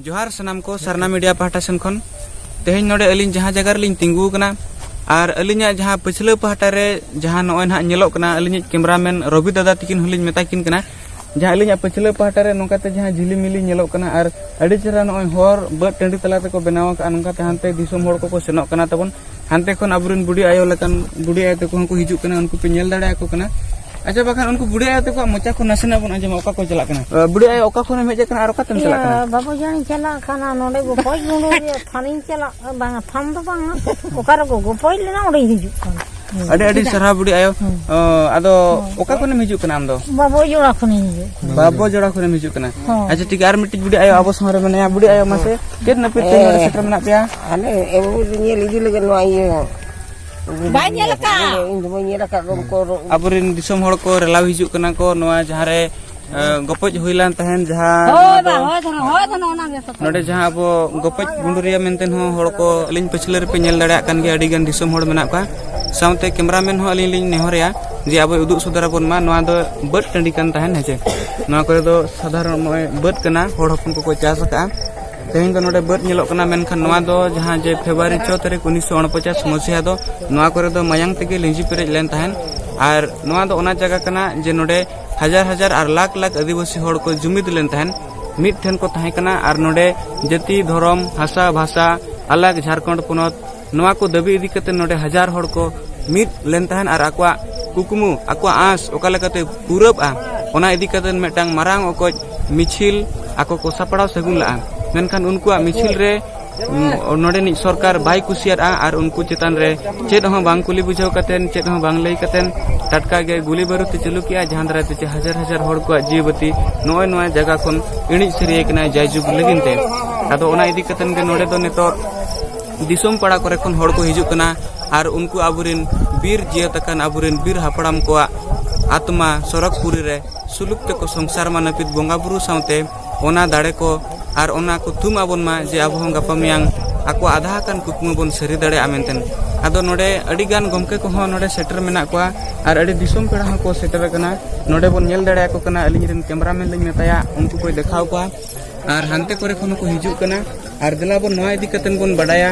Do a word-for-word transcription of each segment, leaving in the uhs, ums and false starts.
ᱡᱚᱦᱟᱨ ᱥᱟᱱᱟᱢ ᱠᱚ ᱥᱟᱨᱱᱟ ᱢᱤᱰᱤᱭᱟ ᱯᱟᱦᱴᱟ ᱥᱮᱱ ᱠᱷᱚᱱ᱾ ᱛᱮᱦᱮᱧ ᱱᱚᱰᱮ ᱟᱹᱞᱤᱧ ᱡᱟᱦᱟᱸ ᱡᱟᱭᱜᱟ ᱨᱮᱞᱤᱧ ᱛᱤᱸᱜᱩ ᱟᱠᱟᱱᱟ ᱟᱨ ᱟᱹᱞᱤᱧᱟᱜ ᱡᱟᱦᱟᱸ ᱯᱟᱹᱪᱷᱞᱟᱹ ᱯᱟᱦᱴᱟ ᱨᱮ ᱡᱟᱦᱟᱸ ᱱᱚᱜᱼᱚᱭ ᱱᱟᱦᱟᱜ ᱧᱮᱞᱚᱜ ᱠᱟᱱᱟ, ᱟᱹᱞᱤᱧᱤᱡ ᱠᱮᱢᱨᱟᱢᱮᱱ ᱨᱚᱵᱤ ᱫᱟᱫᱟ ᱛᱤᱠᱤᱱ ᱦᱚᱸᱞᱤᱧ ᱢᱮᱛᱟ ᱠᱤᱱ ᱠᱟᱱᱟ, ᱡᱟᱦᱟᱸ ᱟᱹᱞᱤᱧᱟᱜ ᱯᱟᱹᱪᱷᱞᱟᱹ ᱯᱟᱦᱴᱟ ᱨᱮ ᱱᱚᱝᱠᱟᱛᱮ ᱡᱟᱦᱟᱸ ᱡᱷᱤᱞᱤᱢᱤᱞᱤ ᱧᱮᱞᱚᱜ ᱠᱟᱱᱟ ᱟᱨ ᱟᱹᱰᱤ ᱪᱮᱦᱨᱟ ᱱᱚᱜᱼᱚᱭ ᱦᱚᱨ ᱵᱟᱹᱫ ᱴᱟᱺᱰᱤ ᱛᱟᱞᱟ ᱛᱮᱠᱚ ᱵᱮᱱᱟᱣ ᱟᱠᱟᱫᱼᱟ, ᱱᱚᱝᱠᱟᱛᱮ ᱦᱟᱱᱛᱮ ᱫᱤᱥᱚᱢ ᱦᱚᱲ ᱠᱚᱠᱚ ᱥᱮᱱᱚᱜ ᱠᱟᱱᱟ ᱛᱟᱵᱚᱱ᱾ ᱦᱟᱱᱛᱮ ᱠᱷᱚᱱ ᱟᱵᱚᱨᱮᱱ ᱵᱩᱰᱷᱤ ᱟᱭᱳ ᱞᱮᱠᱟᱱ ᱵᱩᱰᱷᱤ ᱟᱭᱳ ᱛᱟᱠᱚ ᱦᱚᱸᱠᱚ ᱦᱤᱡᱩᱜ ᱠᱟᱱᱟ, ᱩᱱᱠᱩ ᱯᱮ ᱧᱮᱞ ᱫᱟᱲᱮᱭᱟᱠᱚ ᱠᱟᱱᱟ᱾ ᱟᱪᱪᱷᱟ, ᱵᱟᱠᱷᱟᱱ ᱩᱱᱠᱩ ᱵᱩᱰᱷᱤ ᱟᱭᱳ ᱛᱟᱠᱚᱣᱟᱜ ᱢᱚᱪᱟ ᱠᱷᱚᱱ ᱱᱟᱥᱮᱱᱟᱜ ᱵᱚᱱ ᱟᱸᱡᱚᱢᱟ, ᱚᱠᱟ ᱠᱚ ᱪᱟᱞᱟᱜ ᱠᱟᱱᱟ? ᱟᱸ, ᱵᱩᱰᱷᱤ ᱟᱭᱳ, ᱚᱠᱟ ᱠᱷᱚᱱᱮᱢ ᱦᱮᱡ ᱟᱠᱟᱱᱟ ᱟᱨ ᱚᱠᱟᱛᱮᱢ ᱪᱟᱞᱟᱜ ᱠᱟᱱᱟ? ᱤᱭᱟᱹ, ᱵᱟᱹᱵᱩ ᱡᱟᱹᱱᱤᱧ ᱪᱟᱞᱟᱜ ᱠᱟᱱᱟ, ᱱᱚᱰᱮ ᱜᱚᱯᱚᱡ ᱜᱩᱸᱰᱩ ᱨᱮ ᱛᱷᱟᱱᱤᱧ ᱪᱟᱞᱟᱜ, ᱵᱟᱝᱟ, ᱛᱷᱟᱱ ᱫᱚ ᱵᱟᱝᱟ, ᱚᱠᱟ ᱨᱮᱠᱚ ᱜᱚᱯᱚᱡ ᱞᱮᱱᱟ, ᱚᱸᱰᱮᱧ ᱦᱤᱡᱩᱜ ᱠᱟᱱᱟ᱾ ᱦᱩᱸ᱾ ᱟᱹᱰᱤ ᱟᱹᱰᱤ ᱪᱮᱫᱟᱜ? ᱥᱟᱨᱦᱟᱣ ᱵᱩᱰᱷᱤ ᱟᱭᱳ᱾ ᱦᱩᱸ᱾ ᱚ, ᱟᱫᱚ ᱦᱩᱸ᱾ ᱚᱠᱟ ᱠᱷᱚᱱᱮᱢ ᱦᱤᱡᱩᱜ ᱠᱟᱱᱟ ᱟᱢ ᱫᱚ? ᱵᱟᱵᱚ ᱡᱚᱲᱟ ᱠᱷᱚᱱᱤᱧ ᱦᱤᱡᱩᱜ ᱠᱟᱱᱟ᱾ ᱵᱟᱵᱚ ᱡᱚᱲᱟ ᱠᱷᱚᱱᱮᱢ ᱦᱤᱡᱩᱜ ᱠᱟᱱᱟ᱾ ᱦᱚᱸ᱾ ᱟᱪᱪᱷᱟ, ᱴᱷᱤᱠ ᱜᱮᱭᱟ, ᱟᱨ ᱢᱤᱫᱴᱤᱡ ᱵᱩᱰᱷᱤ ᱟᱭᱳ ᱟᱵᱚ ᱥᱟᱶ ᱨᱮ ᱢᱮᱱᱟᱭᱟ᱾ ᱵᱩᱰᱷᱤ ᱟᱭᱳ, ᱢᱟᱥᱮ, ᱪᱮᱫ ᱱᱟᱹᱯᱤᱛ ᱛᱮ ᱱᱚᱰᱮ ᱦᱮᱸ᱾ ᱥᱮᱴᱮᱨ ᱢᱮᱱᱟᱜ ᱯᱮᱭᱟ? ᱟᱞᱮ ᱟᱵᱚ ᱧᱮᱞ ᱤᱫᱤ ᱞᱟᱹᱜᱤᱫ ᱱᱚᱣᱟ ᱤᱭᱟᱹ᱾ ᱵᱟᱭ ᱧᱮᱞ ᱟᱠᱟᱫ᱾ ᱤᱧ ᱫᱚ ᱵᱟᱹᱧ ᱧᱮᱞ ᱟᱠᱟᱫ ᱜᱚᱢᱠᱮ᱾ ᱟᱵᱚᱨᱮᱱ ᱫᱤᱥᱚᱢ ᱦᱚᱲ ᱠᱚ ᱨᱮᱞᱟᱣ ᱦᱤᱡᱩᱜ ᱠᱟᱱᱟ ᱠᱚ, ᱱᱚᱣᱟ ᱡᱟᱦᱟᱸ ᱨᱮ, ᱮ, ᱜᱚᱯᱚᱡ ᱦᱩᱭ ᱞᱮᱱ ᱛᱟᱦᱮᱸᱱ, ᱡᱟᱦᱟᱸ ᱦᱳᱭ ᱱᱚᱣᱟ ᱵᱟ, ᱫᱚ ᱦᱳᱭ ᱫᱷᱚᱱᱚ, ᱦᱳᱭ ᱫᱷᱚᱱᱚ, ᱚᱱᱟ ᱜᱮ ᱥᱟᱛᱟᱢ᱾ ᱱᱚᱰᱮ ᱡᱟᱦᱟᱸ ᱟᱵᱚ ᱜᱚᱯᱚᱡ ᱜᱩᱸᱰᱩᱨᱤᱭᱟᱹ ᱢᱮᱱᱛᱮ ᱦᱚᱸ ᱦᱚᱲ ᱠᱚ, ᱟᱹᱞᱤᱧ ᱯᱟᱹᱪᱷᱞᱟᱹ ᱨᱮᱯᱮ ᱧᱮᱞ ᱫᱟᱲᱮᱭᱟᱜ ᱠᱟᱱ ᱜᱮᱭᱟ, ᱟᱹᱰᱤ ᱜᱟᱱ ᱫᱤᱥᱚᱢ ᱦᱚᱲ ᱢᱮᱱᱟᱜ ᱠᱚᱣᱟ᱾ ᱥᱟᱶᱛᱮ ᱠᱮᱢᱨᱟᱢᱮᱱ ᱦᱚᱸ ᱟᱹᱞᱤᱧ ᱞᱤᱧ ᱱᱮᱦᱚᱨᱮᱭᱟ ᱡᱮ ᱟᱵᱚᱭ ᱩᱫᱩᱜ ᱥᱚᱫᱚᱨ ᱟᱵᱚᱱ ᱢᱟ, ᱱᱚᱣᱟ ᱫᱚ ᱵᱟᱹᱫᱽ ᱴᱟᱺᱰᱤ ᱠᱟᱱ ᱛᱟᱦᱮᱸᱱ, ᱦᱮᱸ ᱪᱮ? ᱱᱚᱣᱟ ᱠᱚᱨᱮ ᱫᱚ ᱥᱟᱫᱷᱟᱨᱚᱱ ᱱᱚᱜᱼᱚᱭ ᱵᱟᱹᱫᱽ ᱠᱟᱱᱟ, ᱦᱚᱲ ᱦᱚᱯᱚᱱ ᱠᱚᱠᱚ ᱪᱟᱥ ᱟᱠᱟᱫᱼᱟ᱾ ᱛᱮᱦᱮᱧ ᱫᱚ ᱱᱚᱰᱮ ᱵᱟᱹᱫᱽ ᱧᱮᱞᱚᱜ ᱠᱟᱱᱟ, ᱢᱮᱱᱠᱷᱟᱱ ᱱᱚᱣᱟ ᱫᱚ ᱡᱟᱦᱟᱸ ᱡᱮ ᱯᱷᱮᱵᱽᱨᱩᱣᱟᱨᱤ ᱪᱷᱚ ᱛᱟᱹᱨᱤᱠᱷ ᱩᱱᱤᱥᱥᱚ ᱩᱱᱯᱚᱪᱟᱥ ᱢᱚᱥᱤᱦᱟ ᱫᱚ ᱱᱚᱣᱟ ᱠᱚᱨᱮ ᱫᱚ ᱢᱟᱭᱟᱝ ᱛᱮᱜᱮ ᱞᱤᱸᱡᱤ ᱯᱮᱨᱮᱡ ᱞᱮᱱ ᱛᱟᱦᱮᱸᱱ᱾ ᱟᱨ ᱱᱚᱣᱟ ᱫᱚ ᱚᱱᱟ ᱡᱟᱭᱜᱟ ᱠᱟᱱᱟ ᱡᱮ ᱱᱚᱰᱮ ᱦᱟᱡᱟᱨ ᱦᱟᱡᱟᱨ ᱟᱨ ᱞᱟᱠᱷ ᱞᱟᱠᱷ ᱟᱹᱫᱤᱵᱟᱹᱥᱤ ᱦᱚᱲ ᱠᱚ ᱡᱩᱢᱤᱫ ᱞᱮᱱ ᱛᱟᱦᱮᱸᱱ, ᱢᱤᱫ ᱴᱷᱮᱱ ᱠᱚ ᱛᱟᱦᱮᱸ ᱠᱟᱱᱟ᱾ ᱟᱨ ᱱᱚᱰᱮ ᱡᱟᱹᱛᱤ, ᱫᱷᱚᱨᱚᱢ, ᱵᱷᱟᱥᱟ, ᱵᱷᱟᱥᱟ ᱟᱞᱟᱜᱽ, ᱡᱷᱟᱲᱠᱷᱚᱸᱰ ᱯᱚᱱᱚᱛ, ᱱᱚᱣᱟ ᱠᱚ ᱫᱟᱹᱵᱤ ᱤᱫᱤ ᱠᱟᱛᱮ ᱱᱚᱰᱮ ᱦᱟᱡᱟᱨ ᱦᱚᱲ ᱠᱚ ᱢᱤᱫ ᱞᱮᱱ ᱛᱟᱦᱮᱸᱱ ᱟᱨ ᱟᱠᱚᱣᱟᱜ ᱠᱩᱠᱢᱩ, ᱟᱠᱚᱣᱟᱜ ᱟᱸᱥ ᱚᱠᱟ ᱞᱮᱠᱟᱛᱮ ᱯᱩᱨᱟᱹᱵᱼᱟ, ᱚᱱᱟ ᱤᱫᱤ ᱠᱟᱛᱮ ᱢᱤᱫᱴᱟᱝ ᱢᱟᱨᱟᱝ ᱚᱠᱚᱡ ᱢᱤᱪᱷᱤᱞ ᱟᱠᱚ ᱠᱚ ᱥᱟᱯᱲᱟᱣ ᱥᱟᱹᱜᱩᱱ ᱞᱟᱜᱼᱟ᱾ ᱢᱮᱱᱠᱷᱟᱱ ᱩᱱᱠᱩᱣᱟᱜ ᱢᱤᱪᱷᱤᱞ ᱨᱮ, ᱩᱸ, ᱱᱚᱰᱮᱱᱤᱡ ᱥᱚᱨᱠᱟᱨ ᱵᱟᱭ ᱠᱩᱥᱤᱭᱟᱫᱼᱟ ᱟᱨ ᱩᱱᱠᱩ ᱪᱮᱛᱟᱱ ᱨᱮ ᱪᱮᱫ ᱦᱚᱸ ᱵᱟᱝ ᱠᱩᱞᱤ ᱵᱩᱡᱷᱟᱹᱣ ᱠᱟᱛᱮ, ᱪᱮᱫ ᱦᱚᱸ ᱵᱟᱝ ᱞᱟᱹᱭ ᱠᱟᱛᱮ ᱴᱟᱴᱠᱟ ᱜᱮ ᱜᱩᱞᱤ ᱵᱟᱹᱨᱩᱫ ᱮ ᱪᱟᱹᱞᱩ ᱠᱮᱜᱼᱟ, ᱡᱟᱦᱟᱸ ᱫᱟᱨᱟᱭ ᱛᱮ ᱪᱮ ᱦᱟᱡᱟᱨ ᱦᱟᱡᱟᱨ ᱦᱚᱲ ᱠᱚᱣᱟᱜ ᱡᱤᱣᱤ ᱵᱟᱹᱛᱤ ᱱᱚᱜᱼᱚᱭ ᱱᱚᱣᱟ ᱡᱟᱭᱜᱟ ᱠᱷᱚᱱ ᱤᱬᱤᱡ ᱥᱟᱹᱨᱤᱭᱟᱹ ᱠᱟᱱᱟ ᱡᱟᱭᱡᱩᱜᱽ ᱞᱟᱹᱜᱤᱫ ᱛᱮ᱾ ᱟᱫᱚ ᱚᱱᱟ ᱤᱫᱤ ᱠᱟᱛᱮ ᱜᱮ ᱱᱚᱰᱮ ᱫᱚ ᱱᱤᱛᱚᱜ ᱫᱤᱥᱚᱢ ᱯᱟᱲᱟ ᱠᱚᱨᱮ ᱠᱷᱚᱱ ᱦᱚᱲ ᱠᱚ ᱦᱤᱡᱩᱜ ᱠᱟᱱᱟ ᱟᱨ ᱩᱱᱠᱩ ᱟᱵᱚᱨᱮᱱ ᱵᱤᱨ ᱡᱤᱭᱟᱹᱛ ᱟᱠᱟᱱ ᱟᱵᱚᱨᱮᱱ ᱵᱤᱨ ᱦᱟᱯᱲᱟᱢ ᱠᱚᱣᱟᱜ ᱟᱛᱢᱟ ᱥᱚᱨᱚᱜᱽ ᱯᱩᱨᱤ ᱨᱮ ᱥᱩᱞᱩᱠ ᱛᱮᱠᱚ ᱥᱚᱝᱥᱟᱨ ᱢᱟ ᱱᱟᱹᱯᱤᱛ ᱵᱚᱸᱜᱟ ᱵᱩᱨᱩ ᱥᱟᱶᱛᱮ ᱚᱱᱟ ᱫᱟᱲᱮ ᱠᱚ ᱟᱨ ᱚᱱᱟ ᱠᱚ ᱛᱷᱩᱢ ᱟᱵᱚᱱ ᱢᱟ ᱡᱮ ᱟᱵᱚ ᱦᱚᱸ ᱜᱟᱯᱟ ᱢᱮᱭᱟᱝ ᱟᱠᱚᱣᱟᱜ ᱟᱫᱷᱟ ᱟᱠᱟᱱ ᱠᱩᱠᱢᱩ ᱵᱚᱱ ᱥᱟᱹᱨᱤ ᱫᱟᱲᱮᱭᱟᱜᱼᱟ ᱢᱮᱱᱛᱮ᱾ ᱟᱫᱚ ᱱᱚᱰᱮ ᱟᱹᱰᱤ ᱜᱟᱱ ᱜᱚᱢᱠᱮ ᱠᱚᱦᱚᱸ ᱱᱚᱰᱮ ᱥᱮᱴᱮᱨ ᱢᱮᱱᱟᱜ ᱠᱚᱣᱟ ᱟᱨ ᱟᱹᱰᱤ ᱫᱤᱥᱚᱢ ᱯᱮᱲᱟ ᱦᱚᱸᱠᱚ ᱥᱮᱴᱮᱨ ᱟᱠᱟᱱᱟ᱾ ᱱᱚᱰᱮ ᱵᱚᱱ ᱧᱮᱞ ᱫᱟᱲᱮᱭᱟᱠᱚ ᱠᱟᱱᱟ, ᱟᱹᱞᱤᱧ ᱨᱮᱱ ᱠᱮᱢᱨᱟᱢᱮᱱ ᱞᱤᱧ ᱢᱮᱛᱟᱭᱟ, ᱩᱱᱠᱩ ᱠᱚᱭ ᱫᱮᱠᱷᱟᱣ ᱠᱚᱣᱟ᱾ ᱟᱨ ᱦᱟᱱᱛᱮ ᱠᱚᱨᱮ ᱠᱷᱚᱱ ᱦᱚᱸᱠᱚ ᱦᱤᱡᱩᱜ ᱠᱟᱱᱟ᱾ ᱟᱨ ᱫᱮᱞᱟ ᱵᱚᱱ ᱱᱚᱣᱟ ᱤᱫᱤ ᱠᱟᱛᱮ ᱵᱚᱱ ᱵᱟᱰᱟᱭᱟ,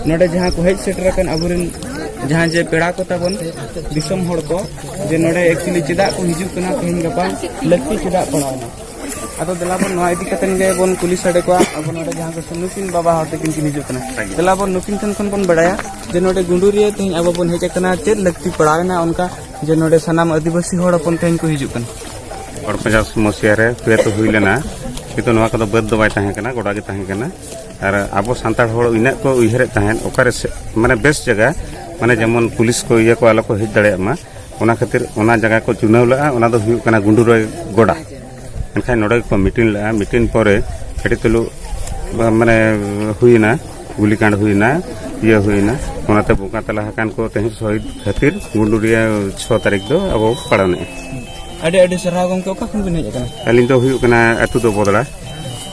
ᱱᱚᱰᱮ ᱡᱟᱦᱟᱸ ᱠᱚ ᱦᱮᱡ ᱥᱮᱴᱮᱨ ᱟᱠᱟᱱ ᱟᱵᱚᱨᱮᱱ ᱡᱟᱦᱟᱸ ᱡᱮ ᱯᱮᱲᱟ ᱠᱚ ᱛᱟᱵᱚᱱ, ᱫᱤᱥᱚᱢ ᱦᱚᱲ ᱠᱚ, ᱡᱮ ᱱᱚᱰᱮ actually ᱪᱮᱫᱟᱜ ᱠᱚ ᱦᱤᱡᱩᱜ ᱠᱟᱱᱟ, ᱛᱮᱦᱮᱧ ᱜᱟᱯᱟ ᱞᱟᱹᱠᱛᱤ ᱪᱮᱫᱟᱜ ᱯᱟᱲᱟᱣ ᱮᱱᱟ᱾ ᱟᱫᱚ ᱫᱮᱞᱟ ᱵᱚᱱ ᱱᱚᱣᱟ ᱤᱫᱤ ᱠᱟᱛᱮ ᱜᱮ ᱵᱚᱱ ᱠᱩᱞᱤ ᱥᱟᱰᱮ ᱠᱚᱣᱟ᱾ ᱟᱵᱚ ᱱᱚᱰᱮ ᱡᱟᱦᱟᱸ ᱠᱚ ᱱᱩᱠᱤᱱ ᱵᱟᱵᱟ ᱦᱚᱲ ᱛᱟᱹᱠᱤᱱ ᱠᱤᱱ ᱦᱤᱡᱩᱜ ᱠᱟᱱᱟ, ᱫᱮᱞᱟ ᱵᱚᱱ ᱱᱩᱠᱤᱱ ᱴᱷᱮᱱ ᱠᱷᱚᱱ ᱵᱚᱱ ᱵᱟᱰᱟᱭᱟ ᱡᱮ ᱱᱚᱰᱮ ᱜᱩᱸᱰᱩᱨᱤᱭᱟᱹ ᱛᱮᱦᱮᱧ ᱟᱵᱚ ᱵᱚᱱ ᱦᱮᱡ ᱟᱠᱟᱱᱟ, ᱪᱮᱫ ᱞᱟᱹᱠᱛᱤ ᱯᱟᱲᱟᱣ ᱮᱱᱟ ᱚᱱᱠᱟ ᱡᱮ ᱱᱚᱰᱮ ᱥᱟᱱᱟᱢ ᱟᱹᱫᱤᱵᱟᱹᱥᱤ ᱦᱚᱲ ᱦᱚᱯᱚᱱ ᱛᱮᱦᱮᱧ ᱠᱚ ᱦᱤᱡᱩᱜ ᱠᱟᱱᱟ? ᱦᱚᱲ ᱯᱚᱧᱪᱟᱥ ᱢᱚᱥᱤᱦᱟ ᱨᱮ ᱦᱩᱭ ᱛᱚ ᱦᱩᱭ ᱞᱮᱱᱟ, ᱠᱤᱱᱛᱩ ᱱᱚᱣᱟ ᱠᱚᱫᱚ ᱵᱟᱹᱫᱽ ᱫᱚ ᱵᱟᱭ ᱛᱟᱦᱮᱸ ᱠᱟᱱᱟ, ᱜᱚᱰᱟ ᱜᱮ ᱛᱟᱦᱮᱸ ᱠᱟᱱᱟ᱾ ᱟᱨ ᱟᱵᱚ ᱥᱟᱱᱛᱟᱲ ᱦᱚᱲ ᱤᱱᱟᱹᱜ ᱠᱚ ᱩᱭᱦᱟᱹᱨᱮᱫ ᱛᱟᱦᱮᱸᱫ, ᱚᱠᱟᱨᱮ ᱥᱮ-, ᱢᱟᱱᱮ ᱵᱮᱥ ᱡᱟᱭᱜᱟ, ᱢᱟᱱᱮ ᱡᱮᱢᱚᱱ ᱯᱩᱞᱤᱥ ᱠᱚ ᱤᱭᱟᱹ ᱠᱚ ᱟᱞᱚ ᱠᱚ ᱦᱮᱡ ᱫᱟᱲᱮᱭᱟᱜ ᱢᱟ, ᱚᱱᱟ ᱠᱷᱟᱹᱛᱤᱨ ᱚᱱᱟ ᱡᱟᱭᱜᱟ ᱠᱚ ᱪᱩᱱᱟᱹᱣ ᱞᱮᱫᱼᱟ, ᱚᱱᱟ ᱫᱚ ᱦᱩᱭᱩᱜ ᱠᱟᱱᱟ ᱜᱩᱸᱰᱩᱨᱟᱹᱭ ᱜᱚᱰᱟ᱾ ᱮᱱᱠᱷᱟᱱ ᱱᱚᱰᱮ ᱜᱮᱠᱚ ᱢᱤᱴᱤᱝ ᱞᱮᱫᱼᱟ᱾ ᱢᱤᱴᱤᱝ ᱯᱚᱨᱮ ᱠᱟᱹᱴᱤᱡ ᱛᱩᱞᱩᱡ ᱵᱟ-, ᱢᱟᱱᱮ ᱦᱩᱭᱮᱱᱟ, ᱜᱩᱞᱤ ᱠᱟᱸᱰ ᱦᱩᱭᱮᱱᱟ, ᱤᱭᱟᱹ ᱦᱩᱭᱮᱱᱟ᱾ ᱚᱱᱟᱛᱮ ᱵᱚᱸᱜᱟ ᱛᱟᱞᱟ ᱟᱠᱟᱱ ᱠᱚ ᱛᱮᱦᱮᱧ ᱥᱚᱦᱤᱫ ᱠᱷᱟᱹᱛᱤᱨ ᱜᱩᱸᱰᱩᱨᱤᱭᱟᱹ ᱪᱷᱚ ᱛᱟᱹᱨᱤᱠᱷ ᱫᱚ ᱟᱵᱚ ᱯᱟᱲᱟᱣᱮᱫᱼᱟ᱾ ᱟᱹᱰᱤ ᱟᱹᱰᱤ ᱥᱟᱨᱦᱟᱣ ᱜᱚᱢᱠᱮ, ᱚᱠᱟ ᱠᱷᱚᱱ ᱵᱤᱱ ᱦᱮᱡ ᱟᱠᱟᱱᱟ? ᱟᱹᱞᱤᱧ ᱫᱚ ᱦᱩᱭᱩᱜ ᱠᱟᱱᱟ ᱟᱹᱛᱩ ᱫᱚ ᱵᱚᱫᱲᱟ,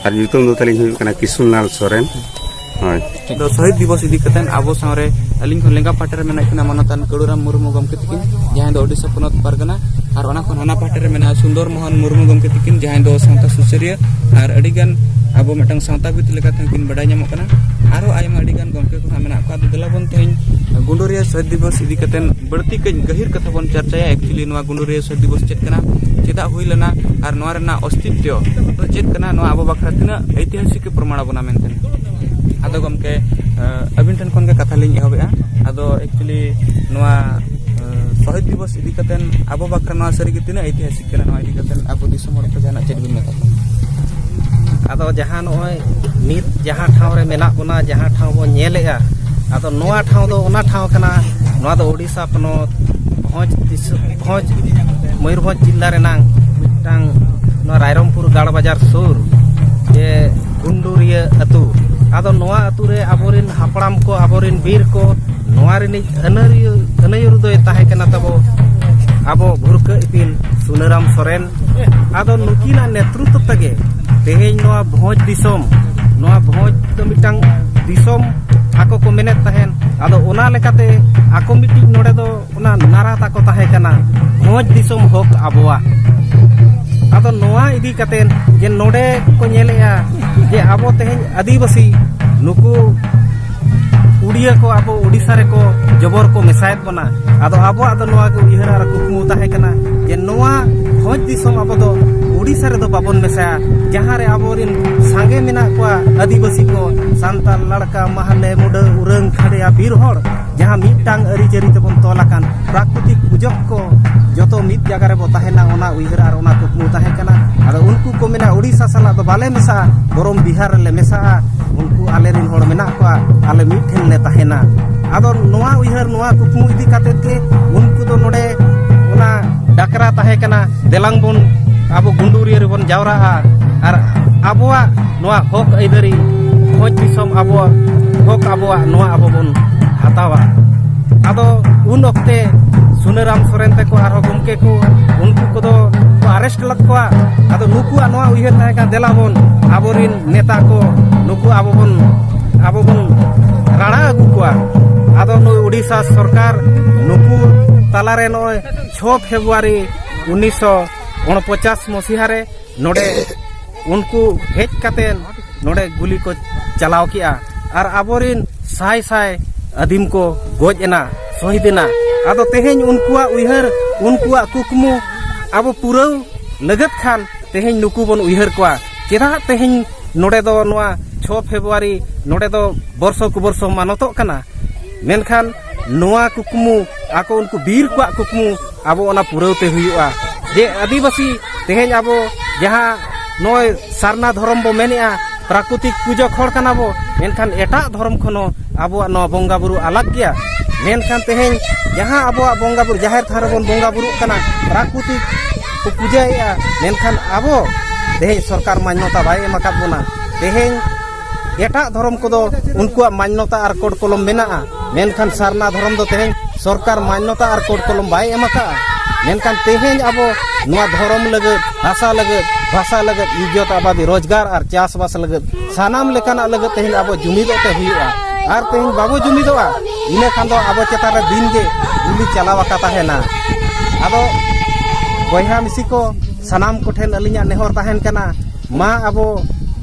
ᱟᱨ ᱧᱩᱛᱩᱢ ᱫᱚ ᱛᱟᱹᱞᱤᱧ ᱦᱩᱭᱩᱜ ᱠᱟᱱᱟ ᱠᱤᱥᱩᱱᱞᱟᱞ ᱥᱚᱨᱮᱱ᱾ ᱦᱳᱭ᱾ ᱫᱚ ᱥᱚᱦᱤᱫ ᱫᱤᱵᱚᱥ ᱤᱫᱤ ᱠᱟᱛᱮ ᱟᱵᱚ ᱥᱟᱶᱨᱮ ᱟᱹᱞᱤᱧ ᱠᱷᱚᱱ ᱞᱮᱸᱜᱟ ᱯᱟᱦᱴᱟ ᱨᱮ ᱢᱮᱱᱟᱜ ᱠᱤᱱᱟ ᱢᱟᱱᱚᱛᱟᱱ ᱠᱟᱹᱲᱩᱨᱟᱢ ᱢᱩᱨᱢᱩ ᱜᱚᱢᱠᱮ ᱛᱟᱹᱠᱤᱱ, ᱡᱟᱦᱟᱸᱭ ᱫᱚ ᱳᱰᱤᱥᱟ ᱯᱚᱱᱚᱛ ᱯᱟᱨᱜᱟᱱᱟ, ᱟᱨ ᱚᱱᱟ ᱠᱷᱚᱱ ᱦᱟᱱᱟ ᱯᱟᱦᱴᱟ ᱨᱮ ᱢᱮᱱᱟᱜᱼᱟ ᱥᱩᱱᱫᱚᱨ ᱢᱳᱦᱚᱱ ᱢᱩᱨᱢᱩ ᱜᱚᱢᱠᱮ ᱛᱟᱹᱠᱤᱱ, ᱡᱟᱦᱟᱸᱭ ᱫᱚ ᱥᱟᱶᱛᱟ ᱥᱩᱥᱟᱹᱨᱤᱭᱟᱹ ᱟᱨ ᱟᱹᱰᱤᱜᱟᱱ ᱟᱵᱚ ᱢᱤᱫᱴᱟᱝ ᱥᱟᱶᱛᱟᱵᱤᱫ ᱞᱮᱠᱟ ᱛᱮᱦᱚᱸ ᱠᱤᱱ ᱵᱟᱰᱟᱭ ᱧᱟᱢᱚᱜ ᱠᱟᱱᱟ᱾ ᱟᱨᱚ ᱟᱭᱢᱟ ᱟᱹᱰᱤᱜᱟᱱ ᱜᱚᱢᱠᱮ ᱠᱚ ᱦᱟᱸᱜ ᱢᱮᱱᱟᱜ ᱠᱚᱣᱟ᱾ ᱟᱫᱚ ᱫᱮᱞᱟ ᱵᱚᱱ ᱛᱮᱦᱮᱧ ᱜᱩᱸᱰᱩᱨᱤᱭᱟᱹ ᱥᱚᱦᱤᱫ ᱫᱤᱵᱚᱥ ᱤᱫᱤ ᱠᱟᱛᱮ ᱵᱟᱹᱲᱛᱤ ᱠᱟᱹᱡ ᱜᱟᱹᱦᱤᱨ ᱠᱟᱛᱷᱟ ᱵᱚᱱ ᱪᱟᱨᱪᱟᱭᱟ᱾ Actually ᱱᱚᱣᱟ ᱜᱩᱸᱰᱩᱨᱤᱭᱟᱹ ᱥᱚᱦᱤᱫ ᱫᱤᱵᱚᱥ ᱪᱮᱫ ᱠᱟᱱᱟ, ᱪᱮᱫᱟᱜ ᱦᱩᱭ ᱞᱮᱱᱟ, ᱟᱨ ᱱᱚᱣᱟ ᱨᱮᱱᱟᱜ ᱚᱥᱛᱤᱛᱣᱚ ᱫᱚ ᱪᱮᱫ ᱠᱟᱱᱟ, ᱱᱚᱣᱟ ᱟᱵᱚ ᱵᱟᱠᱷᱨᱟ ᱛᱤᱱᱟᱹᱜ ᱳᱭᱛᱤᱦᱟᱥᱤᱠ ᱮ ᱯᱨᱚᱢᱟᱬ ᱟᱵᱚᱱᱟ ᱢᱮᱱᱛᱮ᱾ ᱟᱫᱚ ᱜᱚᱢᱠᱮ, ᱟᱹᱵᱤᱱ ᱴᱷᱮᱱ ᱠᱷᱚᱱ ᱜᱮ ᱠᱟᱛᱷᱟ ᱞᱤᱧ ᱮᱦᱚᱵᱮᱜᱼᱟ᱾ ᱟᱫᱚ actually ᱱᱚᱣᱟ ᱥᱚᱦᱤᱫ ᱫᱤᱵᱚᱥ ᱤᱫᱤ ᱠᱟᱛᱮ ᱟᱵᱚ ᱵᱟᱠᱷᱨᱟ ᱱᱚᱣᱟ ᱥᱟᱹᱨᱤᱜᱮ ᱛᱤᱱᱟᱹᱜ ᱳᱭᱛᱤᱦᱟᱥᱤᱠ ᱠᱟᱱᱟ, ᱱᱚᱣᱟ ᱤᱫᱤ ᱠᱟᱛᱮ ᱟᱵᱚ ᱫᱤᱥᱚᱢ ᱦᱚᱲ ᱠᱚ ᱡᱟᱦᱟᱱᱟᱜ ᱪᱮᱫ ᱵᱤᱱ ᱢᱮᱛᱟ ᱠᱚᱣᱟ? ᱟᱫᱚ ᱡᱟᱦᱟᱸ ᱱᱚᱜᱼᱚᱭ ᱱᱤᱛ ᱡᱟᱦᱟᱸ ᱴᱷᱟᱶ ᱨᱮ ᱢᱮᱱᱟᱜ ᱵᱚᱱᱟ, ᱡᱟᱦᱟᱸ ᱴᱷᱟᱶ ᱵᱚᱱ ᱧᱮᱞᱮᱜᱼᱟ, ᱟᱫᱚ ᱱᱚᱣᱟ ᱴᱷᱟᱶ ᱫᱚ ᱚᱱᱟ ᱴᱷᱟᱶ ᱠᱟᱱᱟ, ᱱᱚᱣᱟ ᱫᱚ ᱳᱰᱤᱥᱟ ᱯᱚᱱᱚᱛ ᱵᱷᱚᱸᱡᱽ ᱫᱤᱥᱚᱢ, ᱵᱷᱚᱸᱡᱽ, ᱢᱚᱭᱩᱨᱵᱷᱚᱸᱡᱽ ᱡᱤᱞᱟ ᱨᱮᱱᱟᱝ ᱢᱤᱫᱴᱟᱝ ᱱᱚᱣᱟ ᱨᱟᱭᱨᱚᱝᱯᱩᱨ ᱜᱟᱲ ᱵᱟᱡᱟᱨ ᱥᱩᱨ ᱡᱮ ᱜᱩᱱᱰᱩᱨᱤᱭᱟᱹ ᱟᱹᱛᱩ᱾ ᱟᱫᱚ ᱱᱚᱣᱟ ᱟᱹᱛᱩ ᱨᱮ ᱟᱵᱚᱨᱮᱱ ᱦᱟᱯᱲᱟᱢ ᱠᱚ, ᱟᱵᱚᱨᱮᱱ ᱵᱤᱨ ᱠᱚ, ᱱᱚᱣᱟ ᱨᱤᱱᱤᱡ ᱟᱹᱱᱟᱹᱨᱤᱭᱟᱹ, ᱟᱹᱱᱟᱹᱭᱩᱨ ᱫᱚᱭ ᱛᱟᱦᱮᱸ ᱠᱟᱱᱟ ᱛᱟᱵᱚ ᱟᱵᱚ ᱵᱷᱩᱨᱠᱟᱹ ᱤᱯᱤᱞ ᱥᱩᱱᱟᱹᱨᱟᱢ ᱥᱚᱨᱮᱱ᱾ ᱟᱫᱚ ᱱᱩᱠᱤᱱᱟᱜ ᱱᱮᱛᱨᱩᱛᱛᱚ ᱛᱮᱜᱮ ᱛᱮᱦᱮᱧ ᱱᱚᱣᱟ ᱵᱷᱚᱸᱡᱽ ᱫᱤᱥᱚᱢ, ᱱᱚᱣᱟ ᱵᱷᱚᱸᱡᱽ ᱫᱚ ᱢᱤᱫᱴᱟᱝ ᱫᱤᱥᱚᱢ ᱟᱠᱚ ᱠᱚ ᱢᱮᱱᱮᱫ ᱛᱟᱦᱮᱸᱱ᱾ ᱟᱫᱚ ᱚᱱᱟ ᱞᱮᱠᱟᱛᱮ ᱟᱠᱚ ᱢᱤᱫᱴᱤᱡ ᱱᱚᱰᱮ ᱫᱚ ᱚᱱᱟ ᱱᱟᱨᱟ ᱛᱟᱠᱚ ᱛᱟᱦᱮᱸ ᱠᱟᱱᱟ, ᱵᱷᱚᱸᱡᱽ ᱫᱤᱥᱚᱢ ᱦᱚᱠ ᱟᱵᱚᱣᱟᱜ᱾ ᱟᱫᱚ ᱱᱚᱣᱟ ᱤᱫᱤ ᱠᱟᱛᱮ ᱡᱮ ᱱᱚᱰᱮ ᱠᱚ ᱧᱮᱞᱮᱜᱼᱟ ᱡᱮ ᱟᱵᱚ ᱛᱮᱦᱮᱧ ᱟᱹᱫᱤᱵᱟᱹᱥᱤ ᱱᱩᱠᱩ ᱩᱲᱤᱭᱟ ᱠᱚ ᱟᱵᱚ ᱳᱰᱤᱥᱟ ᱨᱮᱠᱚ ᱡᱚᱵᱚᱨ ᱠᱚ ᱢᱮᱥᱟᱭᱮᱫ ᱵᱚᱱᱟ᱾ ᱟᱫᱚ ᱟᱵᱚᱣᱟᱜ ᱫᱚ ᱱᱚᱣᱟ ᱜᱮ ᱩᱭᱦᱟᱹᱨ ᱟᱨ ᱠᱩᱠᱢᱩ ᱛᱟᱦᱮᱸ ᱠᱟᱱᱟ ᱡᱮ ᱱᱚᱣᱟ ᱵᱷᱚᱸᱡᱽ ᱫᱤᱥᱚᱢ ᱟᱵᱚ ᱫᱚ ᱳᱰᱤᱥᱟ ᱨᱮᱫᱚ ᱵᱟᱵᱚᱱ ᱢᱮᱥᱟᱭᱟ, ᱡᱟᱦᱟᱸ ᱨᱮ ᱟᱵᱚᱨᱮᱱ ᱥᱟᱸᱜᱮ ᱢᱮᱱᱟᱜ ᱠᱚᱣᱟ ᱟᱹᱫᱤᱵᱟᱹᱥᱤ ᱠᱚ, ᱥᱟᱱᱛᱟᱲ, ᱞᱟᱲᱠᱟ, ᱢᱟᱦᱞᱮ, ᱢᱩᱰᱟᱹ, ᱩᱨᱟᱹᱝ, ᱠᱷᱟᱰᱭᱟ, ᱵᱤᱨ ᱦᱚᱲ, ᱡᱟᱦᱟᱸ ᱢᱤᱫᱴᱟᱝ ᱟᱹᱨᱤᱪᱟᱹᱞᱤ ᱛᱮᱵᱚᱱ ᱛᱚᱞ ᱟᱠᱟᱱ ᱯᱨᱟᱠᱨᱤᱛᱤᱠ ᱯᱩᱡᱚᱠ ᱠᱚ ᱡᱚᱛᱚ ᱢᱤᱫ ᱡᱟᱭᱜᱟ ᱨᱮᱵᱚ ᱛᱟᱦᱮᱱᱟ, ᱚᱱᱟ ᱩᱭᱦᱟᱹᱨ ᱟᱨ ᱚᱱᱟ ᱠᱩᱠᱢᱩ ᱛᱟᱦᱮᱸ ᱠᱟᱱᱟ᱾ ᱟᱫᱚ ᱩᱱᱠᱩ ᱠᱚ ᱢᱮᱱᱟ, "ᱳᱰᱤᱥᱟ ᱥᱟᱞᱟᱜ ᱫᱚ ᱵᱟᱞᱮ ᱢᱮᱥᱟᱜᱼᱟ, ᱵᱚᱨᱚᱝ ᱵᱤᱦᱟᱨ ᱨᱮᱞᱮ ᱢᱮᱥᱟᱜᱼᱟ, ᱩᱱᱠᱩ ᱟᱞᱮᱨᱮᱱ ᱦᱚᱲ ᱢᱮᱱᱟᱜ ᱠᱚᱣᱟ, ᱟᱞᱮ ᱢᱤᱫ ᱴᱷᱮᱱ ᱞᱮ ᱛᱟᱦᱮᱱᱟ᱾" ᱟᱫᱚ ᱱᱚᱣᱟ ᱩᱭᱦᱟᱹᱨ, ᱱᱚᱣᱟ ᱠᱩᱠᱢᱩ ᱤᱫᱤ ᱠᱟᱛᱮ ᱜᱮ ᱩᱱᱠᱩ ᱫᱚ ᱱᱚᱰᱮ ᱚᱱᱟ ᱰᱟᱠᱨᱟ ᱛᱟᱦᱮᱸ ᱠᱟᱱᱟ, "ᱫᱮᱞᱟᱝ ᱵᱚᱱ ᱟᱵᱚ ᱜᱩᱸᱰᱩᱨᱤᱭᱟᱹ ᱨᱮᱵᱚᱱ ᱡᱟᱣᱨᱟᱜᱼᱟ ᱟᱨ ᱟᱵᱚᱣᱟᱜ ᱱᱚᱣᱟ ᱦᱚᱠ ᱟᱹᱭᱫᱟᱹᱨᱤ ᱵᱷᱚᱸᱡᱽ ᱫᱤᱥᱚᱢ ᱟᱵᱚᱣᱟᱜ ᱦᱚᱠ ᱟᱵᱚᱣᱟᱜ ᱱᱚᱣᱟ ᱟᱵᱚ ᱵᱚᱱ ᱦᱟᱛᱟᱣᱟ᱾" ᱟᱫᱚ ᱩᱱ ᱚᱠᱛᱮ ᱥᱩᱱᱟᱹᱨᱟᱢ ᱥᱚᱨᱮᱱ ᱛᱟᱠᱚ ᱟᱨᱦᱚᱸ ᱜᱚᱢᱠᱮ ᱠᱚ ᱩᱱᱠᱩ ᱠᱚᱫᱚ ᱠᱚ ᱟᱨᱮᱥᱴ ᱞᱮᱫ ᱠᱚᱣᱟ᱾ ᱟᱫᱚ ᱱᱩᱠᱩᱣᱟᱜ ᱱᱚᱣᱟ ᱩᱭᱦᱟᱹᱨ ᱛᱟᱦᱮᱸ ᱠᱟᱱᱟ, ᱫᱮᱞᱟ ᱵᱚᱱ ᱟᱵᱚᱨᱮᱱ ᱱᱮᱛᱟ ᱠᱚ ᱱᱩᱠᱩ ᱟᱵᱚ ᱵᱚᱱ, ᱟᱵᱚ ᱵᱚᱱ ᱨᱟᱲᱟ ᱟᱹᱜᱩ ᱠᱚᱣᱟ᱾ ᱟᱫᱚ ᱱᱩᱭ ᱳᱰᱤᱥᱟ ᱥᱚᱨᱠᱟᱨ ᱱᱩᱠᱩ ᱛᱟᱞᱟᱨᱮ ᱱᱚᱜᱼᱚᱭ ᱪᱷᱚ ᱯᱷᱮᱵᱽᱨᱩᱣᱟᱨᱤ ᱩᱱᱤᱥᱥᱚ ᱩᱱᱯᱚᱪᱟᱥ ᱢᱚᱥᱤᱦᱟ ᱨᱮ ᱱᱚᱰᱮ ᱩᱱᱠᱩ ᱦᱮᱡ ᱠᱟᱛᱮᱱ ᱱᱚᱰᱮ ᱜᱩᱞᱤ ᱠᱚ ᱪᱟᱞᱟᱣ ᱠᱮᱜᱼᱟ ᱟᱨ ᱟᱵᱚᱨᱮᱱ ᱥᱟᱭ ᱥᱟᱭ ᱟᱹᱫᱤᱢ ᱠᱚ ᱜᱚᱡ ᱮᱱᱟ, ᱥᱚᱦᱤᱫ ᱮᱱᱟ᱾ ᱟᱫᱚ ᱛᱮᱦᱮᱧ ᱩᱱᱠᱩᱣᱟᱜ ᱩᱭᱦᱟᱹᱨ, ᱩᱱᱠᱩᱣᱟᱜ ᱠᱩᱠᱢᱩ ᱟᱵᱚ ᱯᱩᱨᱟᱹᱣ ᱞᱟᱹᱜᱤᱫ ᱠᱷᱟᱱ ᱛᱮᱦᱮᱧ ᱱᱩᱠᱩ ᱵᱚᱱ ᱩᱭᱦᱟᱹᱨ ᱠᱚᱣᱟ᱾ ᱪᱮᱫᱟᱜ ᱛᱮᱦᱮᱧ ᱱᱚᱰᱮ ᱫᱚ ᱱᱚᱣᱟ ᱪᱷᱚ ᱯᱷᱮᱵᱽᱨᱩᱣᱟᱨᱤ ᱱᱚᱰᱮ ᱫᱚ ᱵᱚᱨᱥᱚ ᱠᱩ ᱵᱚᱨᱥᱚ ᱢᱟᱱᱚᱛᱚᱜ ᱠᱟᱱᱟ? ᱢᱮᱱᱠᱷᱟᱱ ᱱᱚᱣᱟ ᱠᱩᱠᱢᱩ, ᱟᱠᱚ ᱩᱱᱠᱩ ᱵᱤᱨ ᱠᱚᱣᱟᱜ ᱠᱩᱠᱢᱩ ᱟᱵᱚ ᱚᱱᱟ ᱯᱩᱨᱟᱹᱣ ᱛᱮ ᱦᱩᱭᱩᱜᱼᱟ᱾ ᱡᱮ ᱟᱹᱫᱤᱵᱟᱹᱥᱤ ᱛᱮᱦᱮᱧ ᱟᱵᱚ ᱡᱟᱦᱟᱸ ᱱᱚᱜᱼᱚᱭ ᱥᱟᱨᱱᱟ ᱫᱷᱚᱨᱚᱢ ᱵᱚ ᱢᱮᱱᱮᱜᱼᱟ, ᱯᱨᱟᱠᱨᱤᱛᱤᱠ ᱯᱩᱡᱚᱠ ᱦᱚᱲ ᱠᱟᱱᱟ ᱵᱚ, ᱢᱮᱱᱠᱷᱟᱱ ᱮᱴᱟᱜ ᱫᱷᱚᱨᱚᱢ ᱠᱷᱚᱱ ᱦᱚᱸ ᱟᱵᱚᱣᱟᱜ ᱱᱚᱣᱟ ᱵᱚᱸᱜᱟ ᱵᱩᱨᱩ ᱟᱞᱟᱜᱽ ᱜᱮᱭᱟ᱾ ᱢᱮᱱᱠᱷᱟᱱ ᱛᱮᱦᱮᱧ ᱡᱟᱦᱟᱸ ᱟᱵᱚᱣᱟᱜ ᱵᱚᱸᱜᱟ ᱵᱩᱨᱩ, ᱡᱟᱦᱮᱨ ᱛᱷᱟᱱ ᱨᱮᱵᱚᱱ ᱵᱚᱸᱜᱟ ᱵᱩᱨᱩᱜ ᱠᱟᱱᱟ, ᱯᱨᱟᱠᱨᱤᱛᱤᱠ ᱠᱚ ᱯᱩᱡᱟᱹᱭᱮᱜᱼᱟ, ᱢᱮᱱᱠᱷᱟᱱ ᱟᱵᱚ ᱛᱮᱦᱮᱧ ᱥᱚᱨᱠᱟᱨ ᱢᱟᱱᱱᱚᱛᱟ ᱵᱟᱭ ᱮᱢ ᱟᱠᱟᱫ ᱵᱚᱱᱟ᱾ ᱛᱮᱦᱮᱧ ᱮᱴᱟᱜ ᱫᱷᱚᱨᱚᱢ ᱠᱚᱫᱚ ᱩᱱᱠᱩᱣᱟᱜ ᱢᱟᱱᱱᱚᱛᱟ ᱟᱨ ᱠᱳᱰ ᱠᱚᱞᱚᱢ ᱢᱮᱱᱟᱜᱼᱟ, ᱢᱮᱱᱠᱷᱟᱱ ᱥᱟᱨᱱᱟ ᱫᱷᱚᱨᱚᱢ ᱫᱚ ᱛᱮᱦᱮᱧ ᱥᱚᱨᱠᱟᱨ ᱢᱟᱱᱱᱚᱛᱟ ᱟᱨ ᱠᱳᱰ ᱠᱚᱞᱚᱢ ᱵᱟᱭ ᱮᱢ ᱟᱠᱟᱫᱼᱟ᱾ ᱢᱮᱱᱠᱷᱟᱱ ᱛᱮᱦᱮᱧ ᱟᱵᱚ ᱱᱚᱣᱟ ᱫᱷᱚᱨᱚᱢ ᱞᱟᱹᱜᱤᱫ, ᱵᱷᱟᱥᱟ ᱞᱟᱹᱜᱤᱫ, ᱵᱷᱟᱥᱟ ᱞᱟᱹᱜᱤᱫ, ᱤᱡᱽᱡᱚᱛ ᱟᱵᱟᱫᱤ, ᱨᱳᱡᱽᱜᱟᱨ ᱟᱨ ᱪᱟᱥᱵᱟᱥ ᱞᱟᱹᱜᱤᱫ, ᱥᱟᱱᱟᱢ ᱞᱮᱠᱟᱱᱟᱜ ᱞᱟᱹᱜᱤᱫ ᱛᱮᱦᱮᱧ ᱟᱵᱚ ᱡᱩᱢᱤᱫᱚᱜ ᱛᱮ ᱦᱩᱭᱩᱜᱼᱟ᱾ ᱟᱨ ᱛᱮᱦᱮᱧ ᱵᱟᱵᱚ ᱡᱩᱢᱤᱫᱚᱜᱼᱟ, ᱤᱱᱟᱹ ᱠᱷᱟᱱ ᱫᱚ ᱟᱵᱚ ᱪᱮᱛᱟᱱ ᱨᱮ ᱫᱤᱱ ᱜᱮ ᱜᱩᱞᱤ ᱪᱟᱞᱟᱣ ᱟᱠᱟ ᱛᱟᱦᱮᱱᱟ᱾ ᱟᱫᱚ ᱵᱚᱭᱦᱟ ᱢᱤᱥᱤ ᱠᱚ, ᱥᱟᱱᱟᱢ ᱠᱚᱴᱷᱮᱱ ᱟᱹᱞᱤᱧᱟᱜ ᱱᱮᱦᱚᱨ ᱛᱟᱦᱮᱱ ᱠᱟᱱᱟ, ᱢᱟ ᱟᱵᱚ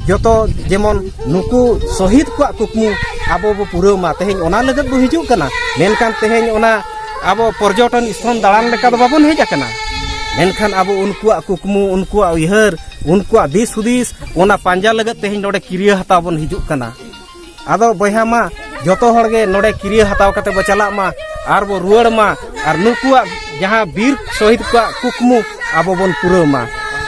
ᱡᱚᱛᱚ ᱡᱮᱢᱚᱱ ᱱᱩᱠᱩ ᱥᱚᱦᱤᱫ ᱠᱚᱣᱟᱜ ᱠᱩᱠᱢᱩ ᱟᱵᱚ ᱵᱚ ᱯᱩᱨᱟᱹᱣ ᱢᱟ᱾ ᱛᱮᱦᱮᱧ ᱚᱱᱟ ᱞᱟᱹᱜᱤᱫ ᱵᱚ ᱦᱤᱡᱩᱜ ᱠᱟᱱᱟ, ᱢᱮᱱᱠᱷᱟᱱ ᱛᱮᱦᱮᱧ ᱚᱱᱟ ᱟᱵᱚ ᱯᱚᱨᱡᱚᱴᱚᱱ ᱥᱛᱷᱚᱞ ᱫᱟᱬᱟᱱ ᱞᱮᱠᱟ ᱫᱚ ᱵᱟᱵᱚᱱ ᱦᱮᱡ ᱟᱠᱟᱱᱟ᱾ ᱢᱮᱱᱠᱷᱟᱱ ᱟᱵᱚ ᱩᱱᱠᱩᱣᱟᱜ ᱠᱩᱠᱢᱩ, ᱩᱱᱠᱩᱣᱟᱜ ᱩᱭᱦᱟᱹᱨ, ᱩᱱᱠᱩᱣᱟᱜ ᱫᱤᱥ ᱦᱩᱫᱤᱥ, ᱚᱱᱟ ᱯᱟᱸᱡᱟ ᱞᱟᱹᱜᱤᱫ ᱛᱮᱦᱮᱧ ᱱᱚᱰᱮ ᱠᱤᱨᱭᱟᱹ ᱦᱟᱛᱟᱣ ᱵᱚᱱ ᱦᱤᱡᱩᱜ ᱠᱟᱱᱟ᱾ ᱟᱫᱚ ᱵᱚᱭᱦᱟ ᱢᱟ, ᱡᱚᱛᱚ ᱦᱚᱲ ᱜᱮ ᱱᱚᱰᱮ ᱠᱤᱨᱭᱟᱹ ᱦᱟᱛᱟᱣ ᱠᱟᱛᱮ ᱵᱚ ᱪᱟᱞᱟᱜ ᱢᱟ ᱟᱨ ᱵᱚ ᱨᱩᱣᱟᱹᱲ ᱢᱟ, ᱟᱨ ᱱᱩᱠᱩᱣᱟᱜ ᱡᱟᱦᱟᱸ ᱵᱤᱨ ᱥᱚᱦᱤᱫ ᱠᱚᱣᱟᱜ ᱠᱩᱠᱢᱩ ᱟᱵᱚ ᱵᱚᱱ ᱯᱩᱨᱟᱹᱣ ᱢᱟ᱾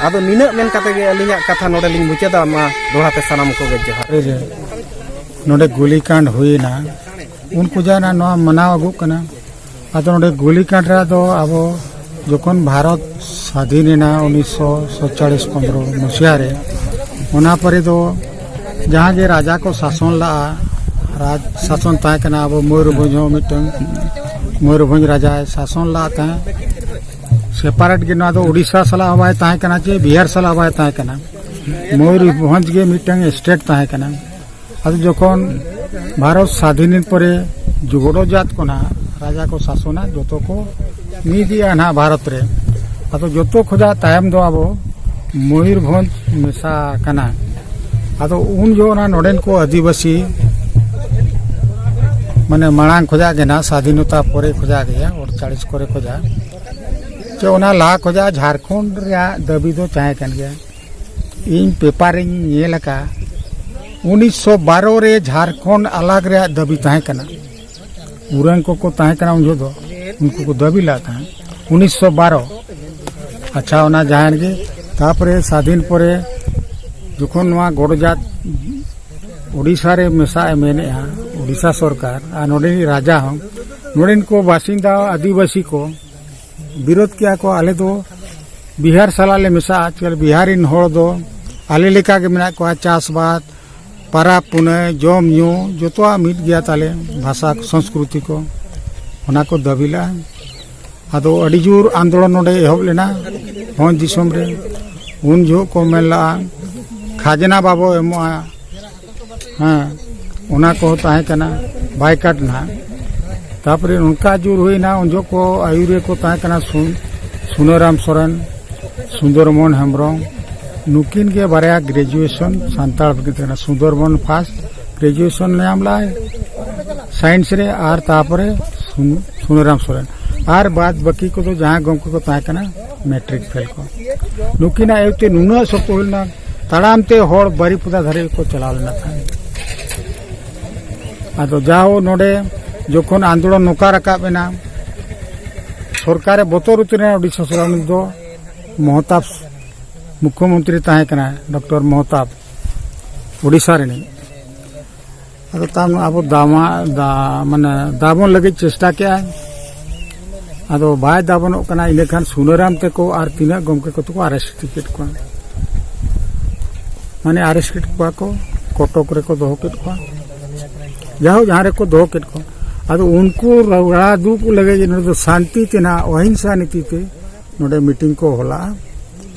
ᱟᱫᱚ ᱱᱤᱱᱟᱹᱜ ᱢᱮᱱ ᱠᱟᱛᱮ ᱜᱮ ᱟᱹᱞᱤᱧᱟᱜ ᱠᱟᱛᱷᱟ ᱱᱚᱰᱮ ᱞᱤᱧ ᱢᱩᱪᱟᱹᱫᱟ᱾ ᱢᱟ ᱫᱚᱦᱲᱟ ᱛᱮ ᱥᱟᱱᱟᱢ ᱠᱚᱜᱮ ᱡᱚᱦᱟᱨ᱾ ᱨᱮ ᱱᱚᱰᱮ ᱜᱩᱞᱤᱠᱟᱸᱰ ᱦᱩᱭᱮᱱᱟ, ᱩᱱᱠᱩ ᱡᱟᱦᱟᱸ ᱱᱚᱣᱟ ᱢᱟᱱᱟᱣ ᱟᱹᱜᱩᱜ ᱠᱟᱱᱟ᱾ ᱟᱫᱚ ᱱᱚᱰᱮ ᱜᱩᱞᱤᱠᱟᱸᱰ ᱨᱮ ᱟᱫᱚ ᱟᱵᱚ ᱡᱚᱠᱷᱚᱱ ᱵᱷᱟᱨᱚᱛ ᱥᱟᱫᱷᱤᱱ ᱮᱱᱟ ᱩᱱᱤᱥᱥᱚ ᱥᱚᱛᱪᱟᱲᱤᱥ ᱯᱚᱱᱫᱽᱨᱚ ᱢᱩᱥᱤᱭᱟ ᱨᱮ, ᱚᱱᱟ ᱯᱚᱨᱮ ᱫᱚ ᱡᱟᱦᱟᱸ ᱜᱮ ᱨᱟᱡᱟ ᱠᱚ ᱥᱟᱥᱚᱱ ᱞᱟᱜᱼᱟ, ᱨᱟᱡᱽ ᱥᱟᱥᱚᱱ ᱛᱟᱦᱮᱸ ᱠᱟᱱᱟ, ᱟᱵᱚ ᱢᱚᱭᱩᱨᱵᱷᱚᱸᱡᱽ ᱦᱚᱸ ᱢᱤᱫᱴᱟᱝ ᱢᱚᱭᱩᱨᱵᱷᱚᱸᱡᱽ ᱨᱟᱡᱟᱭ ᱥᱟᱥᱚᱱ ᱞᱟᱜ ᱛᱟᱦᱮᱸᱫ᱾ ᱥᱮᱯᱟᱨᱮᱴ ᱜᱮ, ᱱᱚᱣᱟ ᱫᱚ ᱩᱰᱤᱥᱟ ᱥᱟᱞᱟᱜ ᱦᱚᱸ ᱵᱟᱭ ᱛᱟᱦᱮᱸ ᱠᱟᱱᱟ, ᱪᱮ ᱵᱤᱦᱟᱨ ᱥᱟᱞᱟᱜ ᱦᱚᱸ ᱵᱟᱭ ᱛᱟᱦᱮᱸ ᱠᱟᱱᱟ᱾ ᱢᱚᱭᱩᱨᱵᱷᱚᱸᱡᱽ ᱜᱮ ᱢᱤᱫᱴᱟᱝ ᱥᱴᱮᱴ ᱛᱟᱦᱮᱸ ᱠᱟᱱᱟ᱾ ᱟᱫᱚ ᱡᱚᱠᱷᱚᱱ ᱵᱷᱟᱨᱚᱛ ᱥᱟᱫᱷᱤᱱ ᱯᱚᱨᱮ ᱡᱩᱜᱚᱲᱚ ᱡᱟᱛ ᱠᱚ ᱱᱟᱦᱟᱜ ᱨᱟᱡᱟ ᱠᱚ ᱥᱟᱥᱚᱱᱟ, ᱡᱚᱛᱚ ᱠᱚ ᱢᱤᱫ ᱮᱜᱼᱟ ᱱᱟᱦᱟᱜ ᱵᱷᱟᱨᱚᱛ ᱨᱮ᱾ ᱟᱫᱚ ᱡᱚᱛᱚ ᱠᱷᱚᱡᱟᱜ ᱛᱟᱭᱚᱢ ᱫᱚ ᱟᱵᱚ ᱢᱚᱭᱩᱨᱵᱷᱚᱸᱡᱽ ᱢᱮᱥᱟ ᱟᱠᱟᱱᱟ᱾ ᱟᱫᱚ ᱩᱱ ᱡᱚᱦᱚᱜ ᱚᱱᱟ ᱱᱚᱰᱮᱱ ᱠᱚ ᱟᱹᱫᱤᱵᱟᱹᱥᱤ ᱢᱟᱱᱮ ᱢᱟᱲᱟᱝ ᱠᱷᱚᱡᱟᱜ ᱜᱮ ᱱᱟᱦᱟᱜ, ᱥᱟᱫᱷᱤᱱᱚᱛᱟ ᱯᱚᱨᱮ ᱠᱷᱚᱡᱟᱜ ᱜᱮ, ᱟᱴᱪᱟᱲᱤᱥ ᱠᱚᱨᱮ ᱠᱷᱚᱡᱟᱜ, ᱪᱮ ᱚᱱᱟ ᱞᱟᱦᱟ ᱠᱷᱚᱡᱟᱜ ᱡᱷᱟᱲᱠᱷᱚᱸᱰ ᱨᱮᱭᱟᱜ ᱫᱟᱹᱵᱤ ᱫᱚ ᱛᱟᱦᱮᱸ ᱠᱟᱱ ᱜᱮᱭᱟ᱾ ᱤᱧ ᱯᱮᱯᱟᱨ ᱨᱤᱧ ᱧᱮᱞ ᱟᱠᱟᱫ, ᱩᱱᱤᱥᱥᱚ ᱵᱟᱨᱚ ᱨᱮ ᱡᱷᱟᱲᱠᱷᱚᱸᱰ ᱟᱞᱟᱜᱽ ᱨᱮᱭᱟᱜ ᱫᱟᱹᱵᱤ ᱛᱟᱦᱮᱸ ᱠᱟᱱᱟ᱾ ᱩᱨᱟᱹᱝ ᱠᱚᱠᱚ ᱛᱟᱦᱮᱸ ᱠᱟᱱᱟ ᱩᱱ ᱡᱚᱦᱚᱜ ᱫᱚ, ᱩᱱᱠᱩ ᱠᱚ ᱫᱟᱹᱵᱤ ᱞᱮᱫ ᱛᱟᱦᱮᱸᱫ ᱩᱱᱤᱥᱥᱚ ᱵᱟᱨᱚ᱾ ᱟᱪᱪᱷᱟ, ᱚᱱᱟ ᱡᱟᱦᱟᱸᱭᱮᱱ ᱜᱮ, ᱛᱟᱨᱯᱚᱨᱮ ᱥᱟᱫᱷᱤᱱ ᱯᱚᱨᱮ ᱡᱚᱠᱷᱚᱱ ᱱᱚᱣᱟ ᱜᱚᱰᱚᱡᱟᱛ ᱳᱰᱤᱥᱟ ᱨᱮ ᱢᱮᱥᱟᱜ ᱮ ᱢᱮᱱᱮᱫᱼᱟ, ᱳᱰᱤᱥᱟ ᱥᱚᱨᱠᱟᱨ ᱟᱨ ᱱᱚᱰᱮᱱᱤᱡ ᱨᱟᱡᱟ ᱦᱚᱸ, ᱱᱚᱰᱮᱱ ᱠᱚ ᱵᱟᱥᱤᱱᱫᱟ ᱟᱹᱫᱤᱵᱟᱹᱥᱤ ᱠᱚ ᱵᱤᱨᱳᱫ ᱠᱮᱜᱼᱟ ᱠᱚ, ᱟᱞᱮ ᱫᱚ ᱵᱤᱦᱟᱨ ᱥᱟᱞᱟᱜ ᱞᱮ ᱢᱮᱥᱟᱜᱼᱟ᱾ ᱪᱮᱫ ᱵᱤᱦᱟᱨ ᱨᱮᱱ ᱦᱚᱲ ᱫᱚ ᱟᱞᱮ ᱞᱮᱠᱟ ᱜᱮ ᱢᱮᱱᱟᱜ ᱠᱚᱣᱟ, ᱪᱟᱥᱵᱟᱥ, ᱯᱟᱨᱟᱵᱽ ᱯᱩᱱᱟᱹᱭ, ᱡᱚᱢ ᱧᱩ, ᱡᱚᱛᱚᱣᱟᱜ ᱢᱤᱫ ᱜᱮᱭᱟ ᱛᱟᱞᱮ, ᱵᱷᱟᱥᱟ ᱥᱚᱝᱥᱠᱨᱤᱛᱤ ᱠᱚ, ᱚᱱᱟ ᱠᱚ ᱫᱟᱹᱵᱤ ᱞᱮᱫᱼᱟ᱾ ᱟᱫᱚ ᱟᱹᱰᱤ ᱡᱳᱨ ᱟᱱᱫᱳᱞᱚᱱ ᱱᱚᱰᱮ ᱮᱦᱚᱵ ᱞᱮᱱᱟ ᱵᱷᱚᱸᱡᱽ ᱫᱤᱥᱚᱢ ᱨᱮ᱾ ᱩᱱ ᱡᱚᱦᱚᱜ ᱠᱚ ᱢᱮᱱ ᱞᱮᱫᱼᱟ, ᱠᱷᱟᱡᱽᱱᱟ ᱵᱟᱵᱚ ᱮᱢᱚᱜᱼᱟ, ᱦᱮᱸ, ᱚᱱᱟ ᱠᱚᱦᱚᱸ ᱛᱟᱦᱮᱸ ᱠᱟᱱᱟ, ᱵᱟᱭᱠᱟᱴ ᱱᱟᱦᱟᱜ᱾ ᱛᱟᱯᱚᱨᱮ ᱱᱚᱝᱠᱟ ᱡᱳᱨ ᱦᱩᱭᱱᱟ, ᱩᱱ ᱡᱚᱦᱚᱜ ᱠᱚ ᱟᱹᱭᱩᱨᱤᱭᱟᱹ ᱠᱚ ᱛᱟᱦᱮᱸ ᱠᱟᱱᱟ ᱥᱩᱱ-, ᱥᱩᱱᱟᱹᱨᱟᱢ ᱥᱚᱨᱮᱱ, ᱥᱩᱱᱫᱚᱨᱢᱳᱦᱚᱱ ᱦᱮᱢᱵᱨᱚᱢ, ᱱᱩᱠᱤᱱ ᱜᱮ ᱵᱟᱨᱭᱟ ᱜᱨᱮᱡᱩᱭᱮᱥᱚᱱ ᱥᱟᱱᱛᱟᱲ ᱵᱚᱱ ᱠᱟᱱᱟ᱾ ᱥᱩᱱᱫᱚᱨᱢᱳᱦᱚᱱ ᱯᱷᱟᱥᱴ ᱜᱨᱮᱡᱩᱭᱮᱥᱚᱱ ᱧᱟᱢ ᱞᱮᱫᱟᱭ ᱥᱟᱭᱮᱱᱥ ᱨᱮ, ᱟᱨ ᱛᱟᱨᱯᱚᱨᱮ ᱥᱩᱱ-, ᱥᱩᱱᱟᱹᱨᱟᱢ ᱥᱚᱨᱮᱱ᱾ ᱟᱨ ᱵᱟᱫ ᱵᱟᱹᱠᱤ ᱠᱚᱫᱚ ᱡᱟᱦᱟᱸ ᱜᱚᱢᱠᱮ ᱠᱚ ᱛᱟᱦᱮᱸ ᱠᱟᱱᱟ, ᱢᱮᱴᱨᱤᱠ ᱯᱷᱮᱞ ᱠᱚ᱾ ᱱᱩᱠᱤᱱᱟᱜ ᱟᱭᱩ ᱛᱮ ᱱᱩᱱᱟᱹᱜ ᱥᱚᱠᱛᱚ ᱦᱩᱭ ᱞᱮᱱᱟ, ᱛᱟᱲᱟᱢ ᱛᱮ ᱦᱚᱲ ᱵᱟᱨᱤᱯᱚᱫᱟ ᱫᱷᱟᱹᱨᱤᱡ ᱠᱚ ᱪᱟᱞᱟᱣ ᱞᱮᱱᱟ ᱛᱟᱦᱮᱸᱫ᱾ ᱟᱫᱚ ᱡᱟᱣ ᱱᱚᱰᱮ ᱡᱚᱠᱷᱚᱱ ᱟᱱᱫᱳᱞᱚᱱ ᱱᱚᱝᱠᱟ ᱨᱟᱠᱟᱵ ᱮᱱᱟ, ᱥᱚᱨᱠᱟᱨᱮ ᱵᱚᱛᱚᱨ ᱩᱛᱟᱹᱨ ᱮᱱᱟ ᱳᱰᱤᱥᱟ ᱥᱚᱨᱠᱟᱨ᱾ ᱩᱱᱤ ᱫᱚ ᱢᱚᱦᱚᱛᱟᱵ ᱢᱩᱠᱷᱭᱚᱢᱚᱱᱛᱨᱤ ᱛᱟᱦᱮᱸ ᱠᱟᱱᱟ, ᱰᱚᱠᱴᱚᱨ ᱢᱚᱦᱚᱛᱟᱵ, ᱳᱰᱤᱥᱟ ᱨᱤᱱᱤᱡ᱾ ᱟᱫᱚ ᱛᱟᱢ ᱟᱵᱚ ᱫᱟᱢᱟ-, ᱫᱟ-, ᱢᱟᱱᱮ ᱫᱟᱵᱚᱱ ᱞᱟᱹᱜᱤᱫ ᱪᱮᱥᱴᱟ ᱠᱮᱜᱼᱟᱭ, ᱟᱫᱚ ᱵᱟᱭ ᱫᱟᱵᱚᱱᱚᱜ ᱠᱟᱱᱟ᱾ ᱤᱱᱟᱹᱠᱷᱟᱱ ᱥᱩᱱᱟᱹᱨᱟᱢ ᱛᱮᱠᱚ ᱟᱨ ᱛᱤᱱᱟᱹᱜ ᱜᱚᱢᱠᱮ ᱠᱚ ᱛᱮᱠᱚ ᱟᱨᱮᱥᱴ ᱠᱮᱫ ᱠᱚᱣᱟ, ᱢᱟᱱᱮ ᱟᱨᱮᱥᱴ ᱠᱮᱫ ᱠᱚᱣᱟ ᱠᱚ, ᱠᱚᱴᱚᱠ ᱨᱮᱠᱚ ᱫᱚᱦᱚ ᱠᱮᱫ ᱠᱚᱣᱟ, ᱡᱟᱦᱳ ᱡᱟᱦᱟᱸ ᱨᱮᱠᱚ ᱫᱚᱦᱚ ᱠᱮᱫ ᱠᱚᱣᱟ᱾ ᱟᱫᱚ ᱩᱱᱠᱩ ᱨᱟᱲᱟ ᱫᱩᱜ ᱞᱟᱹᱜᱤᱫ ᱱᱚᱰᱮ ᱫᱚ ᱥᱟᱱᱛᱤ ᱛᱮ ᱱᱟᱦᱟᱜ ᱚᱦᱤᱝᱥᱟ ᱱᱤᱛᱤ ᱛᱮ ᱱᱚᱰᱮ ᱢᱤᱴᱤᱝ ᱠᱚ ᱦᱚᱞᱟᱜᱼᱟ᱾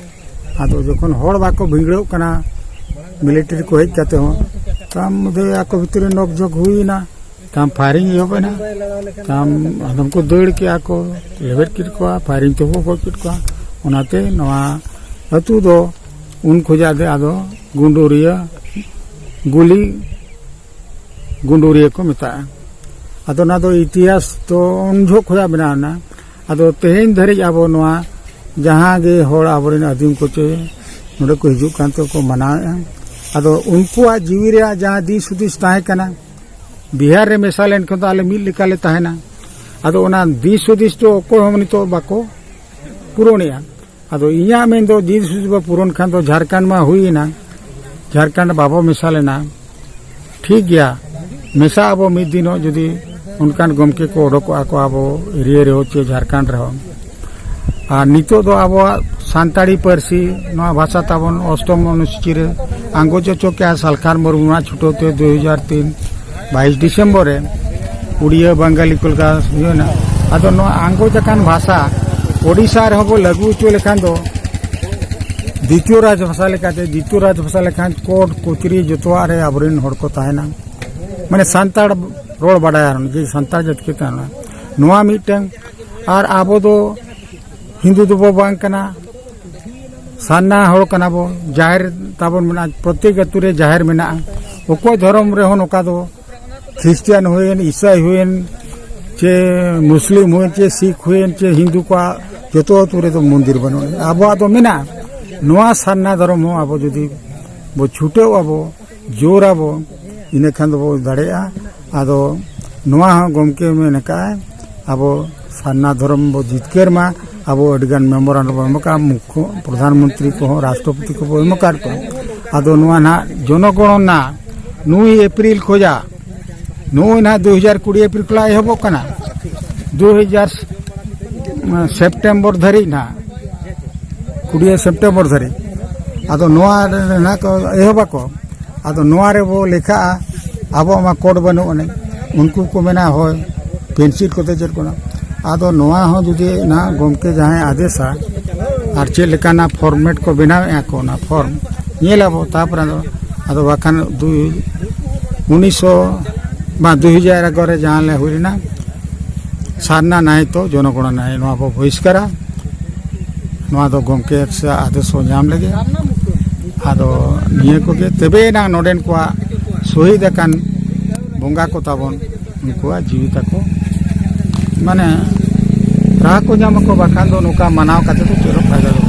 ᱟᱫᱚ ᱡᱚᱠᱷᱚᱱ ᱦᱚᱲ ᱵᱟᱠᱚ ᱵᱷᱤᱸᱫᱟᱹᱲᱚᱜ ᱠᱟᱱᱟ, ᱢᱤᱞᱤᱴᱟᱨᱤ ᱠᱚ ᱦᱮᱡ ᱠᱟᱛᱮ ᱦᱚᱸ, ᱛᱟᱢ ᱢᱚᱫᱽᱫᱷᱮ ᱟᱠᱚ ᱵᱷᱤᱛᱨᱤ ᱨᱮ ᱱᱚᱠ ᱡᱷᱚᱠ ᱦᱩᱭ ᱮᱱᱟ, ᱛᱟᱢ ᱯᱷᱟᱭᱨᱤᱝ ᱮᱦᱚᱵ ᱮᱱᱟ, ᱛᱟᱢ ᱟᱫᱚᱢ ᱠᱚ ᱫᱟᱹᱲ ᱠᱮᱜᱼᱟ ᱠᱚ, ᱞᱮᱵᱮᱫ ᱠᱮᱫ ᱠᱚᱣᱟ, ᱯᱷᱟᱭᱨᱤᱝ ᱛᱮᱦᱚᱸ ᱠᱚ ᱜᱚᱡ ᱠᱮᱫ ᱠᱚᱣᱟ᱾ ᱚᱱᱟᱛᱮ ᱱᱚᱣᱟ ᱟᱹᱛᱩ ᱫᱚ ᱩᱱ ᱠᱷᱚᱡᱟᱜ ᱫᱚ ᱟᱫᱚ ᱜᱩᱸᱰᱩᱨᱤᱭᱟᱹ, ᱜᱩᱞᱤ ᱜᱩᱸᱰᱩᱨᱤᱭᱟᱹ ᱠᱚ ᱢᱮᱛᱟᱜᱼᱟ᱾ ᱟᱫᱚ ᱚᱱᱟ ᱫᱚ ᱤᱛᱤᱦᱟᱥ ᱫᱚ ᱩᱱ ᱡᱚᱦᱚᱜ ᱠᱷᱚᱱᱟᱜ ᱵᱮᱱᱟᱣ ᱮᱱᱟ᱾ ᱟᱫᱚ ᱛᱮᱦᱮᱧ ᱫᱷᱟᱹᱨᱤᱡ ᱟᱵᱚ ᱱᱚᱣᱟ ᱡᱟᱦᱟᱸ ᱜᱮ ᱦᱚᱲ ᱟᱵᱚᱨᱮᱱ ᱟᱹᱫᱤᱢ ᱠᱚ ᱪᱮ ᱱᱚᱰᱮ ᱠᱚ ᱦᱤᱡᱩᱜ ᱠᱟᱱ ᱛᱮᱠᱚ ᱢᱟᱱᱟᱣᱮᱫᱼᱟ᱾ ᱟᱫᱚ ᱩᱱᱠᱩᱣᱟᱜ ᱡᱤᱣᱤ ᱨᱮᱭᱟᱜ ᱡᱟᱦᱟᱸ ᱫᱤᱥ ᱦᱩᱫᱤᱥ ᱛᱟᱦᱮᱸ ᱠᱟᱱᱟ, ᱵᱤᱦᱟᱨ ᱨᱮ ᱢᱮᱥᱟ ᱞᱮᱱᱠᱷᱟᱱ ᱫᱚ ᱟᱞᱮ ᱢᱤᱫ ᱞᱮᱠᱟᱞᱮ ᱛᱟᱦᱮᱱᱟ᱾ ᱟᱫᱚ ᱚᱱᱟ ᱫᱤᱥ ᱦᱩᱫᱤᱥ ᱫᱚ ᱚᱠᱚᱭ ᱦᱚᱸ ᱱᱤᱛᱚᱜ ᱵᱟᱠᱚ ᱯᱩᱨᱚᱱᱮᱜᱼᱟ᱾ ᱟᱫᱚ ᱤᱧᱟᱹᱜ ᱢᱮᱱ ᱫᱚ ᱡᱤᱱᱤᱥ ᱡᱩᱫᱤ ᱵᱚ ᱯᱩᱨᱚᱱ ᱠᱷᱟᱱ ᱫᱚ ᱡᱷᱟᱲᱠᱷᱚᱸᱰ ᱢᱟ ᱦᱩᱭ ᱮᱱᱟ, ᱡᱷᱟᱲᱠᱷᱚᱸᱰ ᱵᱟᱵᱚ ᱢᱮᱥᱟ ᱞᱮᱱᱟ, ᱴᱷᱤᱠ ᱜᱮᱭᱟ, ᱢᱮᱥᱟᱜ ᱟᱵᱚ ᱢᱤᱫ ᱫᱤᱱᱚᱜ ᱡᱩᱫᱤ ᱚᱱᱠᱟᱱ ᱜᱚᱢᱠᱮ ᱠᱚ ᱚᱰᱚᱠᱚᱜᱼᱟ ᱠᱚ ᱟᱵᱚ ᱮᱨᱤᱭᱟ ᱨᱮᱦᱚᱸ ᱪᱮ ᱡᱷᱟᱲᱠᱷᱚᱸᱰ ᱨᱮᱦᱚᱸ᱾ ᱟᱨ ᱱᱤᱛᱚᱜ ᱫᱚ ᱟᱵᱚᱣᱟᱜ ᱥᱟᱱᱛᱟᱲᱤ ᱯᱟᱹᱨᱥᱤ, ᱱᱚᱣᱟ ᱵᱷᱟᱥᱟ ᱛᱟᱵᱚᱱ ᱚᱥᱴᱚᱢ ᱚᱱᱩᱥᱩᱪᱤ ᱨᱮ ᱟᱸᱜᱚᱪ ᱦᱚᱪᱚ ᱠᱮᱜᱼᱟ ᱥᱟᱞᱠᱷᱟᱱ ᱢᱩᱨᱢᱩᱣᱟᱜ ᱪᱷᱩᱴᱟᱹᱣ ᱛᱮ ᱫᱩᱭ ᱦᱟᱡᱟᱨ ᱛᱤᱱ ᱵᱟᱭᱤᱥ ᱰᱤᱥᱮᱢᱵᱚᱨ ᱨᱮ ᱩᱲᱤᱭᱟ ᱵᱟᱝᱜᱟᱞᱤ ᱠᱚ ᱞᱮᱠᱟ ᱦᱩᱭᱱᱟ᱾ ᱟᱫᱚ ᱱᱚᱣᱟ ᱟᱸᱜᱚᱪ ᱟᱠᱟᱱ ᱵᱷᱟᱥᱟ ᱳᱰᱤᱥᱟ ᱨᱮᱦᱚᱸ ᱵᱚ ᱞᱟᱹᱜᱩ ᱦᱚᱪᱚ ᱞᱮᱠᱷᱟᱱ ᱫᱚ ᱫᱤᱛᱤᱭᱚ ᱨᱟᱡᱽ ᱵᱷᱟᱥᱟ ᱞᱮᱠᱟᱛᱮ, ᱫᱤᱛᱤᱭᱚ ᱨᱟᱡᱽ ᱵᱷᱟᱥᱟ ᱞᱮᱠᱷᱟᱱ ᱠᱳᱨᱴ ᱠᱚᱪᱨᱤ ᱡᱚᱛᱚᱣᱟᱜ ᱨᱮ ᱟᱵᱚᱨᱮᱱ ᱦᱚᱲ ᱠᱚ ᱛᱟᱦᱮᱱᱟ᱾ ᱢᱟᱱᱮ ᱥᱟᱱᱛᱟᱲ ᱨᱚᱲ ᱵᱟᱰᱟᱭᱟ, ᱡᱮ ᱥᱟᱱᱛᱟᱲ ᱡᱟᱹᱛᱤ ᱠᱚ ᱛᱟᱦᱮᱱᱟ᱾ ᱱᱚᱣᱟ ᱢᱤᱫᱴᱟᱝ, ᱟᱨ ᱟᱵᱚ ᱫᱚ ᱦᱤᱱᱫᱩ ᱫᱚᱵᱚ ᱵᱟᱝ ᱠᱟᱱᱟ, ᱥᱟᱨᱱᱟ ᱦᱚᱲ ᱠᱟᱱᱟ ᱵᱚ, ᱡᱟᱦᱮᱨ ᱛᱟᱵᱚᱱ ᱢᱮᱱᱟᱜᱼᱟ, ᱯᱨᱚᱛᱮᱠ ᱟᱹᱛᱩ ᱨᱮ ᱡᱟᱦᱮᱨ ᱢᱮᱱᱟᱜᱼᱟ᱾ ᱚᱠᱚᱭ ᱫᱷᱚᱨᱚᱢ ᱨᱮᱦᱚᱸ ᱱᱚᱝᱠᱟ ᱫᱚ, ᱠᱷᱨᱤᱥᱴᱤᱭᱟᱱ ᱦᱩᱭᱮᱱ, ᱤᱥᱟᱭ ᱦᱩᱭᱮᱱ, ᱪᱮ ᱢᱩᱥᱞᱤᱢ ᱦᱩᱭᱮᱱ, ᱪᱮ ᱥᱤᱠᱷ ᱦᱩᱭᱮᱱ, ᱪᱮ ᱦᱤᱱᱫᱩ, ᱠᱚᱣᱟᱜ ᱡᱚᱛᱚ ᱟᱹᱛᱩ ᱨᱮᱫᱚ ᱢᱚᱱᱫᱤᱨ ᱵᱟᱹᱱᱩᱜᱼᱟ᱾ ᱟᱵᱚᱣᱟᱜ ᱫᱚ ᱢᱮᱱᱟᱜᱼᱟ᱾ ᱱᱚᱣᱟ ᱥᱟᱨᱱᱟ ᱫᱷᱚᱨᱚᱢ ᱦᱚᱸ ᱟᱵᱚ ᱡᱩᱫᱤ ᱵᱚ ᱪᱷᱩᱴᱟᱹᱣ ᱟᱵᱚ, ᱡᱳᱨ ᱟᱵᱚ, ᱤᱱᱟᱹ ᱠᱷᱟᱱ ᱫᱚᱵᱚ ᱫᱟᱲᱮᱭᱟᱜᱼᱟ᱾ ᱟᱫᱚ ᱱᱚᱣᱟ ᱦᱚᱸ ᱜᱚᱢᱠᱮ ᱢᱮᱱ ᱟᱠᱟᱫᱼᱟᱭ, ᱟᱵᱚ ᱥᱟᱨᱱᱟ ᱫᱷᱚᱨᱚᱢ ᱵᱚ ᱡᱤᱛᱠᱟᱹᱨ ᱢᱟ᱾ ᱟᱵᱚ ᱟᱹᱰᱤᱜᱟᱱ ᱢᱮᱢᱳᱨᱟᱱᱰᱟᱢ ᱵᱚ ᱮᱢ ᱟᱠᱟᱫᱼᱟ, ᱢᱩᱠᱷᱚ ᱯᱨᱚᱫᱷᱟᱱ ᱢᱚᱱᱛᱨᱤ ᱠᱚᱦᱚᱸ, ᱨᱟᱥᱴᱨᱚᱯᱚᱛᱤ ᱠᱚᱵᱚ ᱮᱢ ᱟᱠᱟᱫ ᱠᱚᱣᱟ᱾ ᱟᱫᱚ ᱱᱚᱣᱟ ᱱᱟᱦᱟᱜ ᱡᱚᱱᱚᱜᱚᱬᱚᱱᱟ ᱱᱩᱭ ᱮᱯᱨᱤᱞ ᱠᱷᱚᱱᱟᱜ, ᱱᱩᱭ ᱱᱟᱦᱟᱜ ᱫᱩ ᱦᱟᱡᱟᱨ ᱠᱩᱲᱤ ᱮᱯᱨᱤᱞ ᱠᱷᱚᱱᱟᱜ ᱮᱦᱚᱵᱚᱜ ᱠᱟᱱᱟ, ᱫᱩ ᱦᱟᱡᱟᱨ ᱥᱮᱯᱴᱮᱢᱵᱚᱨ ᱫᱷᱟᱹᱨᱤᱡ ᱱᱟᱦᱟᱜ, ᱠᱩᱲᱤ ᱥᱮᱯᱴᱮᱢᱵᱚᱨ ᱫᱷᱟᱹᱨᱤᱡ᱾ ᱟᱫᱚ ᱱᱚᱣᱟ ᱨᱮ ᱱᱟᱦᱟᱜ ᱠᱚ ᱮᱦᱚᱵᱟᱠᱚ᱾ ᱟᱫᱚ ᱱᱚᱣᱟ ᱨᱮᱵᱚ ᱞᱮᱠᱷᱟᱜᱼᱟ, ᱟᱵᱚᱣᱟᱜ ᱢᱟ ᱠᱳᱰ ᱵᱟᱹᱱᱩᱜ ᱟᱹᱱᱤᱡ᱾ ᱩᱱᱠᱩ ᱠᱚ ᱢᱮᱱᱟ, ᱦᱳᱭ, ᱯᱮᱱᱥᱤᱞ ᱠᱚᱛᱮ ᱪᱮᱫ ᱠᱚ ᱱᱟ᱾ ᱟᱫᱚ ᱱᱚᱣᱟ ᱦᱚᱸ ᱡᱩᱫᱤ ᱱᱟᱦᱟᱜ ᱜᱚᱢᱠᱮ ᱡᱟᱦᱟᱸᱭ ᱟᱫᱮᱥᱟ, ᱟᱨ ᱪᱮᱫ ᱞᱮᱠᱟᱱᱟᱜ ᱯᱷᱚᱨᱢᱮᱴ ᱠᱚ ᱵᱮᱱᱟᱣᱮᱫᱼᱟ ᱠᱚ, ᱚᱱᱟ ᱯᱷᱚᱨᱢ ᱧᱮᱞ ᱟᱵᱚ᱾ ᱛᱟᱨᱯᱚᱨᱮ ᱟᱫᱚ, ᱟᱫᱚ ᱵᱟᱠᱷᱟᱱ ᱫᱩ, ᱩᱱᱤᱥᱥᱚ ᱵᱟ ᱫᱩ ᱦᱟᱡᱟᱨ ᱮᱜᱟᱨᱚ ᱨᱮ ᱡᱟᱦᱟᱸ ᱞᱮ ᱦᱩᱭ ᱞᱮᱱᱟ, ᱥᱟᱨᱱᱟ ᱱᱟᱭ ᱛᱚ ᱡᱚᱱᱚᱜᱚᱬᱚ ᱱᱟᱭ, ᱱᱚᱣᱟ ᱵᱚ ᱵᱚᱦᱤᱥᱠᱟᱨᱟ᱾ ᱱᱚᱣᱟ ᱫᱚ ᱜᱚᱢᱠᱮ ᱥᱮ ᱟᱫᱮᱥ ᱵᱚ ᱧᱟᱢ ᱞᱮᱜᱮ᱾ ᱟᱫᱚ ᱱᱤᱭᱟᱹ ᱠᱚᱜᱮ, ᱛᱚᱵᱮ ᱮᱱᱟᱝ ᱱᱚᱰᱮᱱ ᱠᱚᱣᱟᱜ ᱥᱚᱦᱤᱫ ᱟᱠᱟᱱ ᱵᱚᱸᱜᱟ ᱠᱚ ᱛᱟᱵᱚᱱ, ᱩᱱᱠᱩᱣᱟᱜ ᱡᱤᱣᱤ ᱛᱟᱠᱚ ᱢᱟᱱᱮ ᱨᱟᱦᱟ ᱠᱚ ᱧᱟᱢ ᱟᱠᱚ, ᱵᱟᱠᱷᱟᱱ ᱫᱚ ᱱᱚᱝᱠᱟ ᱢᱟᱱᱟᱣ ᱠᱟᱛᱮ ᱫᱚ ᱪᱮᱫ ᱦᱚᱸ ᱯᱷᱟᱭᱫᱟ ᱫᱚ